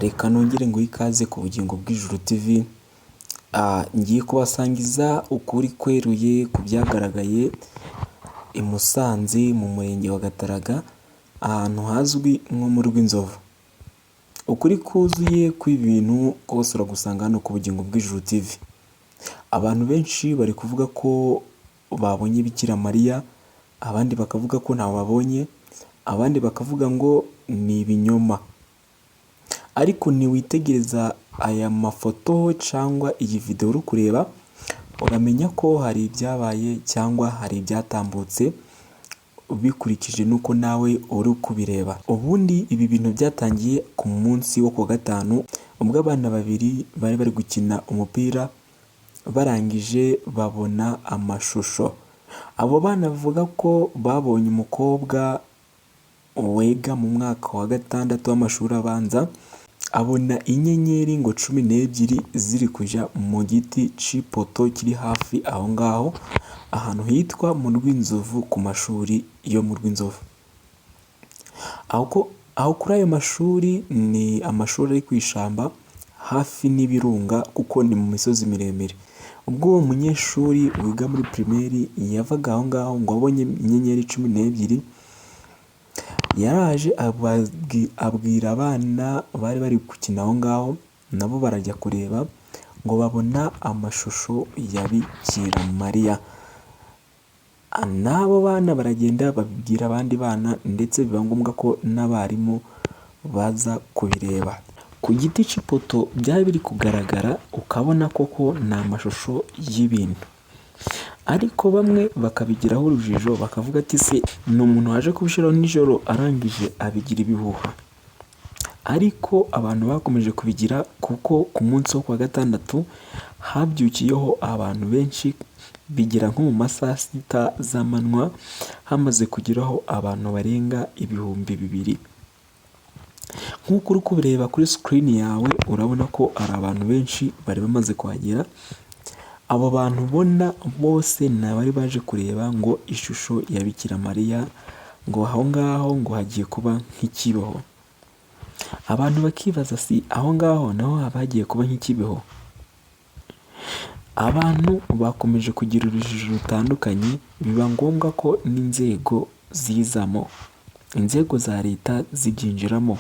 Reka nongere nguhe ikaze ku Bugingo bw'Ijuru TV. Ngiye kubasangiza ukuri kweruye ku byagaragaye i Musanze mu murenge wa Gataraga, ahantu hazwi nko mu Rwinzovu. Ukuri kuzuye kw'ibintu kose uragusanga hano ku Bugingo bw'Ijuru TV. Abantu benshi bari kuvuga ko babonye Bikira Mariya, abandi bakavuga ko ntawe babonye, abandi bakavuga ngo ni ibinyoma. Ariko niwitegereza aya mafoto cyangwa iyi video uri kureba, uramenya ko hari ibyabaye cyangwa hari ibyatambutse bikurikije n'uko nawe uri kubireba. Ubundi ibi bintu byatangiye ku munsi wo kuwa gatanu, ubwo abana babiri bari bari gukina umupira, barangije babona amashusho. Abo bana bavuga ko babonye umukobwa wiga mu mwaka wa gatandatu w'amashuri abanza, abona inyenyeri ngo 12 ziri kujya mu giti cy'ipoto kiri hafi aho ngaho, ahantu hitwa mu Rwinzovu ku mashuri yo mu Rwinzovu. Aho kuri ayo mashuri ni amashuri ari ku ishyamba hafi n'ibirunga kuko ni mu misozi miremire. Ubwo uwo munyeshuri wiga muri primaire yavaga aho ngaho ngo abonye inyenyeri 12, yaraje abwira abana bari bari gukina aho ngaho, nabo barajya kureba ngo babona amashusho ya Bikira Mariya. N'abo bana baragenda babibwira abandi bana ndetse biba ngombwa ko n'abarimu baza kubireba. Ku giti cy'ipoto byari biri kugaragara ukabona koko ni amashusho y'ibintu. Ariko bamwe bakabigiraho urujijo bakavuga ati se ni umuntu waje kubishyiraho nijoro arangije abigira ibihuha. Ariko abantu bakomeje kubigira kuko ku munsi wo kuwa gatandatu habyukiyeho abantu benshi, bigera nko mu ma saa sita z'amanywa hamaze kugeraho abantu barenga 2000. Nk'uko uri kubireba kuri screen yawe urabona ko hari abantu benshi bari bamaze kuhagera. Abo bantu ubona bose ni abari baje kureba ngo ishusho ya Bikira Mariya, ngo aho ngaho ngo hagiye kuba nk'ikibeho. Abantu bakibaza si aho ngaho naho haba hagiye kuba nk'ikibeho. Abantu bakomeje kugira urujijo rutandukanye, biba ngombwa ko n'inzego zizamo, inzego za leta zibyinjiramo.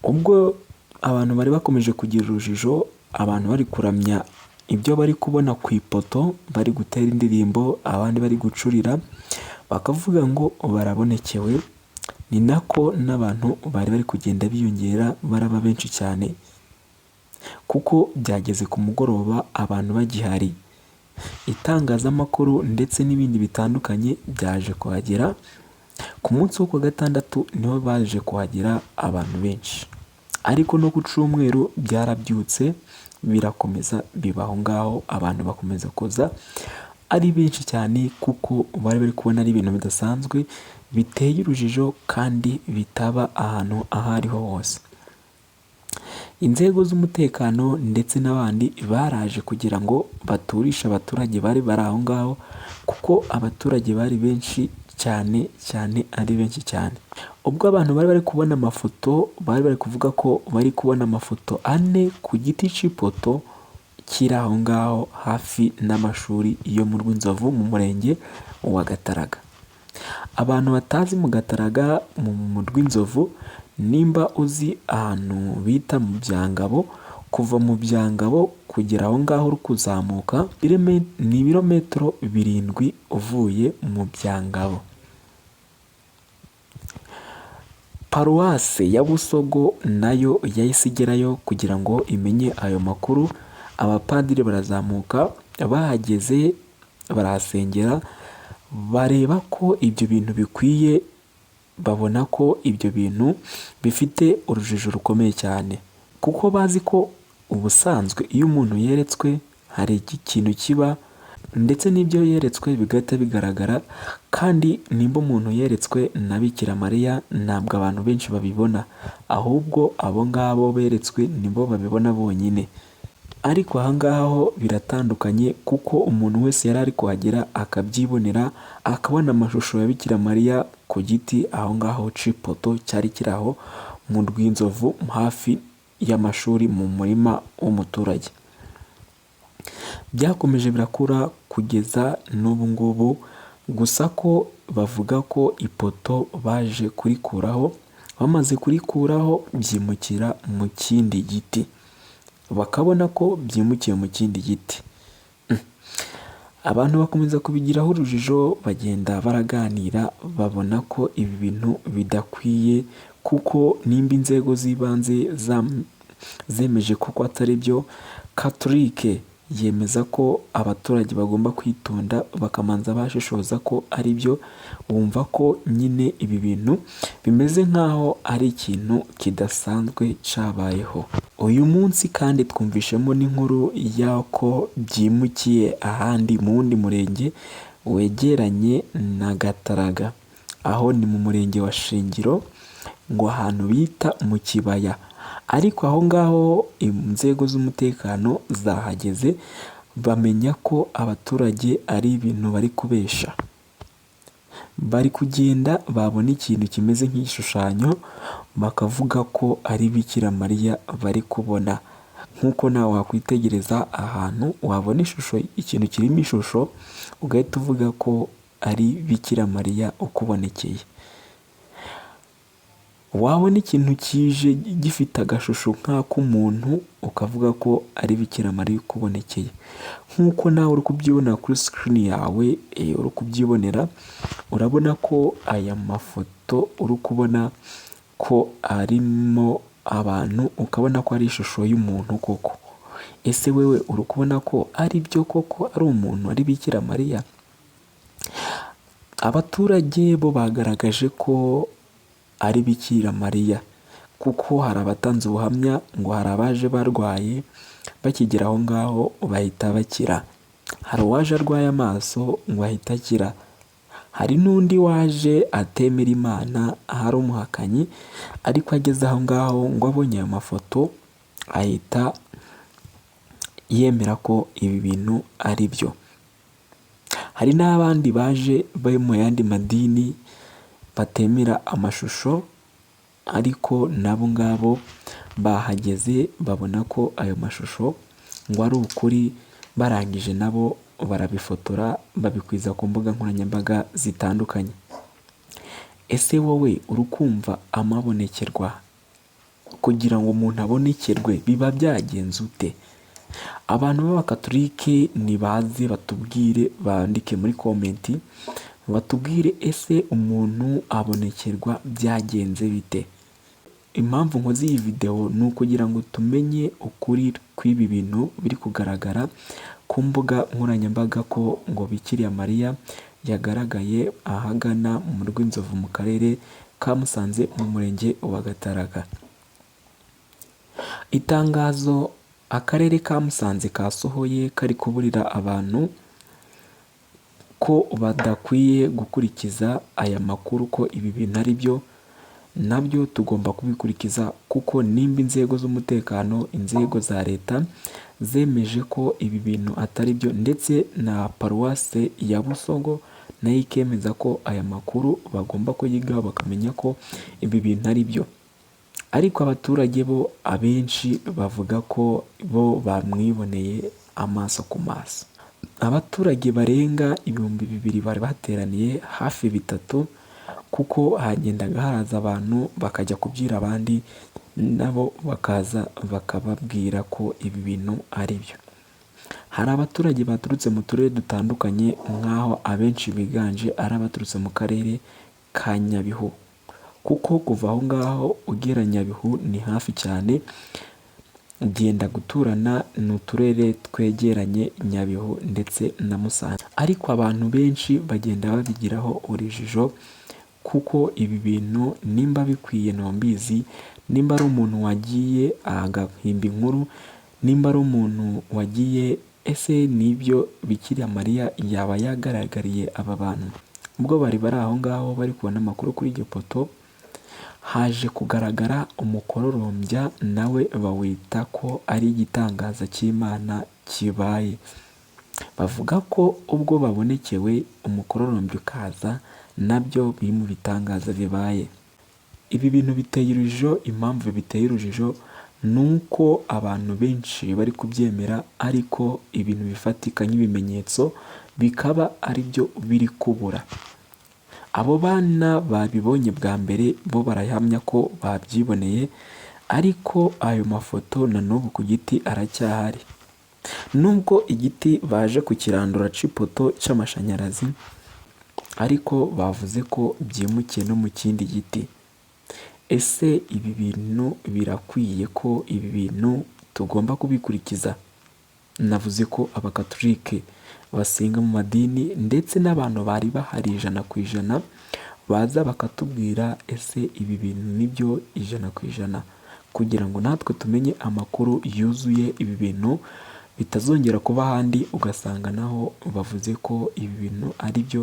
Ubwo abantu bari bakomeje kugira urujijo, abantu bari kuramya ibyo bari kubona ku ipoto, bari gutera indirimbo, abandi bari gucurira, bakavuga ngo barabonekewe, ni nako n'abantu bari bari kugenda biyongera baraba benshi cyane, kuko byageze ku mugoroba abantu bagihari. Itangazamakuru ndetse n'ibindi bitandukanye byaje kuhagera, ku munsi wo kuwa gatandatu niho baje kuhagera abantu benshi. Ariko no ku cyumweru byarabyutse birakomeza biba aho ngaho, abantu bakomeza kuza ari benshi cyane kuko bari bari kubona ari ibintu bidasanzwe, biteye urujijo kandi bitaba ahantu aho ariho hose. Inzego z'umutekano ndetse n'abandi baraje kugira ngo baturishe abaturage bari bari aho ngaho, kuko abaturage bari benshi cyane cyane ari benshi cyane. Ubwo abantu bari bari kubona amafoto, bari bari kuvuga ko bari kubona amafoto 4 ku giti cy'ipoto kiri aho ngaho hafi n'amashuri yo mu Rwinzovu mu murenge wa Gataraga. Abantu batazi mu Gataraga mu Rwinzovu, nimba uzi ahantu bita mu Byangabo, kuva mu Byangabo kugera aho ngaho uri kuzamuka ni ibirometero 7 uvuye mu Byangabo. Paruwase ya Busogo nayo yahise igerayo kugira ngo imenye ayo makuru, abapadiri barazamuka, bahageze barahasengera, bareba ko ibyo bintu bikwiye, babona ko ibyo bintu bifite urujijo rukomeye cyane, kuko bazi ko ubusanzwe iyo umuntu yeretswe hari ikintu kiba ndetse n'ibyo yeretswe bigahita bigaragara, kandi nimba umuntu yeretswe na Bikira Mariya ntabwo abantu benshi babibona, ahubwo abo ngabo beretswe nibo babibona bonyine. Ariko aha ngaha ho biratandukanye kuko umuntu wese yari ari kuhagera akabyibonera, akabona amashusho ya Bikira Mariya ku giti aho ngaho cy'ipoto cyari kiri aho mu Rwinzovu hafi y'amashuri mu murima w'umuturage. Byakomeje birakura kugeza n'ubu ngubu, gusa ko bavuga ko ipoto baje kurikuraho, bamaze kurikuraho byimukira mu kindi giti, bakabona ko byimukiye mu kindi giti. Abantu bakomeza kubigiraho urujijo, bagenda baraganira babona ko ibi bintu bidakwiye, kuko nimba inzego z'ibanze zemeje ko atari byo, Catholique yemeza ko abaturage bagomba kwitonda bakamanza bashishoza ko ari byo, wumva ko nyine ibi bintu bimeze nk'aho ari ikintu kidasanzwe cyabayeho. Uyu munsi kandi twumvishemo n'inkuru y'uko byimukiye ahandi mu wundi murenge wegeranye na Gataraga, aho ni mu murenge wa Shingiro, ngo ahantu bita mu kibaya, ariko aho ngaho inzego z'umutekano zahageze bamenya ko abaturage ari ibintu bari kubesha. Bari kugenda babona ikintu kimeze nk'igishushanyo bakavuga ko ari Bikira Mariya bari kubona, nk'uko nawe wakwitegereza ahantu wabona ishusho, ikintu kirimo ishusho ugahita uvuga ko ari Bikira Mariya ukubonekeye. Wabona ikintu kije gifite agashusho nk'ak'umuntu ukavuga ko ari Bikira Mariya ukubonekeye, nk'uko nawe uri kubyibona kuri screen yawe, uri kubyibonera, urabona ko aya mafoto uri kubona ko arimo abantu, ukabona ko ari ishusho y'umuntu koko. Ese wewe uri kubona ko ari byo koko ari umuntu, ari Bikira Mariya? Abaturage bo bagaragaje ko ari Bikira Mariya, kuko hari abatanze ubuhamya ngo hari abaje barwaye bakigera aho ngaho bahita bakira, hari uwaje arwaye amaso ngo ahite akira, hari n'undi waje atemera Imana ahari umuhakanyi, ariko ageze aho ngaho ngo abonye ayo mafoto ahita yemera ko ibi bintu ari byo. Hari n'abandi baje bari mu yandi madini batemera amashusho, ariko nabo ngabo bahageze babona ko ayo mashusho ngo ari ukuri, barangije nabo barabifotora babikwiza ku mbuga nkoranyambaga zitandukanye. Ese wowe uri kumva amabonekerwa? Kugira ngo umuntu abonekerwe biba byagenze ute? Abantu b'abakatolike nibaze batubwire, bandike muri comment batubwire, ese umuntu abonekerwa byagenze bite? Impamvu nkoze iyi videwo ni ukugira ngo tumenye ukuri kw'ibi bintu biri kugaragara ku mbuga nkoranyambaga ko ngo Bikira Mariya yagaragaye ahagana mu Rwinzovu mu karere ka Musanze mu murenge wa Gataraga. Itangazo akarere ka Musanze kasohoye kari kuburira abantu ko badakwiye gukurikiza aya makuru ko ibi bintu ari byo, nabyo tugomba kubikurikiza kuko nimba inzego z'umutekano, inzego za leta zemeje ko ibi bintu atari byo, ndetse na paruwase ya Busogo nayo ikemeza ko aya makuru bagomba kuyigaho bakamenya ko ibi bintu ari byo. Ariko abaturage bo abenshi bavuga ko bo bamwiboneye amaso ku maso. Abaturage barenga 2000 bari bateraniye hafi 3, kuko hagendaga haraza abantu bakajya kubwira abandi, nabo bakaza bakababwira ko ibi bintu ari byo. Hari abaturage baturutse mu turere dutandukanye, nk'aho abenshi biganje ari abaturutse mu karere ka Nyabihu, kuko kuva aho ngaho ugera Nyabihu ni hafi cyane, ugenda guturana n'uturere twegeranye Nyabihu ndetse na Musanze. Ariko abantu benshi bagenda babigiraho urujijo, kuko ibi bintu nimba bikwiye ntombizi, nimba ari umuntu wagiye agahimba inkuru, nimba ari umuntu wagiye, ese nibyo Bikira Mariya yaba yagaragariye aba bantu? Ubwo bari bari aho ngaho bari kubona amakuru kuri iryo poto, haje kugaragara umukororombya nawe bawita ko ari igitangaza cy'Imana kibaye. Bavuga ko ubwo babonekewe umukororombya ukaza, nabyo biri mu bitangaza bibaye. Ibi bintu biteye urujijo. Impamvu biteye urujijo ni uko abantu benshi bari kubyemera, ariko ibintu bifatika nk'ibimenyetso bikaba ari byo biri kubura. Abo bana babibonye bwa mbere bo barahamya ko babyiboneye, ariko ayo mafoto na n'ubu ku giti aracyahari. Nubwo igiti baje kukirandura c'ipoto cy'amashanyarazi, ariko bavuze ko byimukiye no mu kindi giti. Ese ibi bintu birakwiye ko ibi bintu tugomba kubikurikiza? Navuze ko Abakatolike basenga mu madini ndetse n'abantu bari bahari 100% baza bakatubwira ese ibi bintu nibyo 100%, kugira ngo natwe tumenye amakuru yuzuye, ibi bintu bitazongera kuba ahandi ugasanga naho bavuze ko ibi bintu ari byo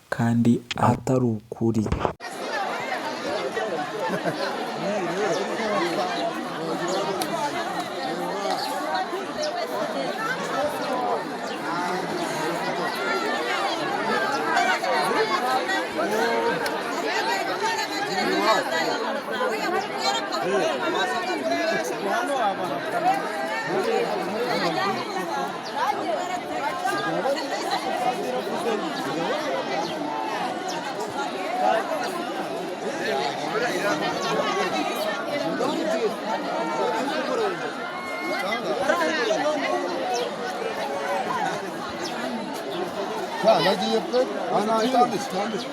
kandi atari ukuri. Nagiye pe. Itambitse. Itambitse.